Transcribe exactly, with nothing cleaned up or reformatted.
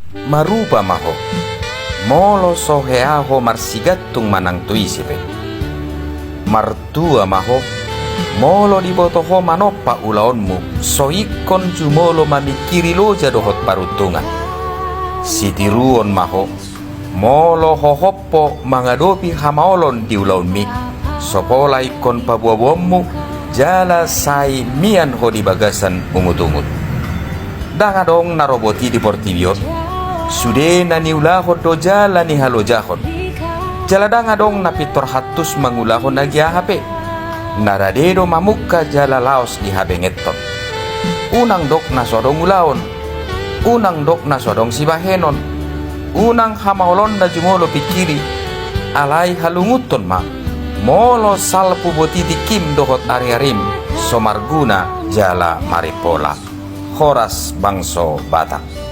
Maruba ma ho, molo so hea ho marsigantung manang tu ise pe. Martua ma ho, molo diboto ho manompa ulaonmu, so ingkon jumolo mamingkiri loja dohot paruntungan. Sitiruon ma ho, molo hohom ho mangadopi hamaolon di ulaonmi, so pola ingkon paboaboanmu, jala sai mian ho di bagasan ungutungut. Ndang adong na robot i di portibi on, sude na niulahon do jala nihalojahon. Jala ndang adong na pintor hantus mangulahon agia aha pe. Na rade do mamungka jala laos dihabengeton. Unang dok na so adong ulaon, unang dok na so adong sibahenon, unang hamaolon na jumolo pingkiri, alai halungunton ma, molo salpu boti tingkim dohot ariarim, so marguna jala marimpola. Horas bangso Batak.